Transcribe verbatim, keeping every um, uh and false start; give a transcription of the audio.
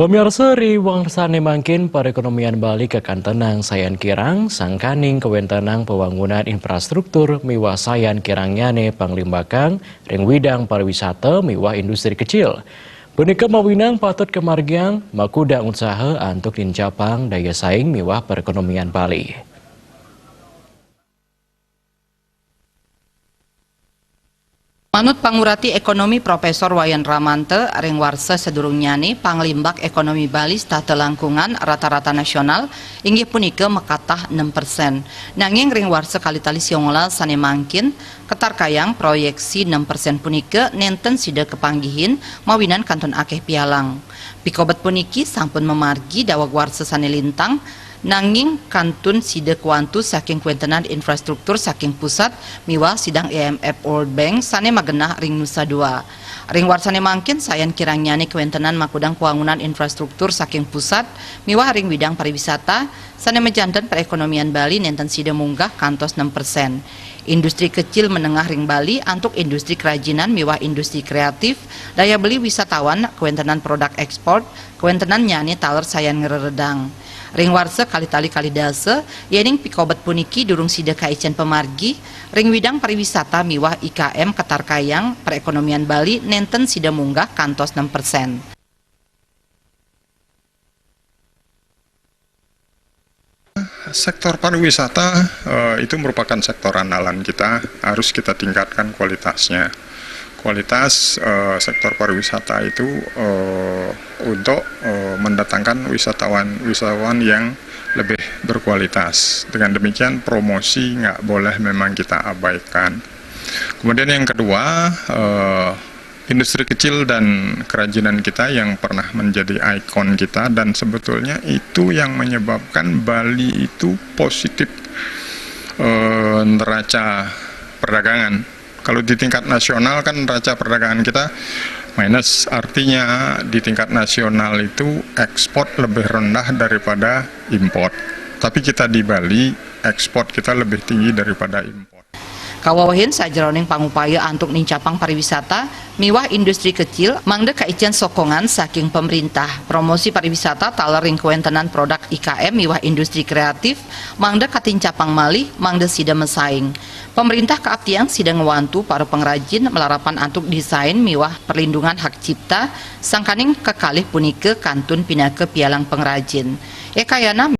Pamiarsa, ri warsa sané mangkin perekonomian Bali kakantenang sayan kirang, sangkaning kawéntenan pawangunan infrastruktur miwah sayan kirangnyané panglimbakang ring widang pariwisata miwah industri kecil. Punika mawinan patut kamargiang makudang usaha antuk nincapang daya saing miwah perekonomian Bali. Manut pangurati ekonomi Profesor Wayan Ramanta, ring warsa sadurungnyané panglimbak ekonomi Bali setata langkungan rata-rata nasional inggih punika makatah enam persen. Nanging ring warsa kalih tali siongolas sané mangkin, katarkayang proyeksi enam persen punika nénten sida kapanggihin mawinan kantun akéh pialang. Pikobet puniki sampun mamargi daweg warsa sané lintang, nanging kantun sida kawantu saking kawéntenan infrastruktur saking pusat miwah sidang I M F World Bank sané magenah ring Nusa Dua. Ring warsané mangkin, sayan kirangnyané kawéntenan makudang pawangunan infrastruktur saking pusat miwah ring widang pariwisata, sané majanten perekonomian Bali nénten sida munggah kantos enam persen. Industri kecil menengah ring Bali antuk industri kerajinan miwah industri kreatif, daya beli wisatawan, kawéntenan produk ekspor, kawéntenannyané taler sayan ngreredang. Ring warsa kalih tali kalih dasa, yéning pikobet puniki durung sida kaicén pamargi, ring widang pariwisata miwah I K M katarkayang perekonomian Bali nénten sida munggah kantos enam persen. Sektor pariwisata, eh, itu merupakan sektor andalan kita, harus kita tingkatkan kualitasnya. Kualitas, eh, sektor pariwisata itu, eh, untuk, eh, mendatangkan wisatawan-wisatawan yang lebih berkualitas. Dengan demikian, promosi nggak boleh memang kita abaikan. Kemudian yang kedua, eh, industri kecil dan kerajinan kita yang pernah menjadi ikon kita, dan sebetulnya itu yang menyebabkan Bali itu positif, eh, neraca perdagangan. Kalau di tingkat nasional kan neraca perdagangan kita minus, artinya di tingkat nasional itu ekspor lebih rendah daripada impor. Tapi kita di Bali, ekspor kita lebih tinggi daripada impor. Kawewehin sajeroning pangupaya antuk nincapang pariwisata miwah industri kecil, mangda kaicén sokongan saking pamréntah. Promosi pariwisata taler ring kawéntenan produk I K M miwah industri kreatif, mangda katincapang malih, mangda sida masaing. Pamréntah kaaptiang sida ngwantu para pangrajin malarapan antuk désain miwah perlindungan hak cipta, sangkaning kekalih punika kantun pinaka pialang pangrajin. Ekayana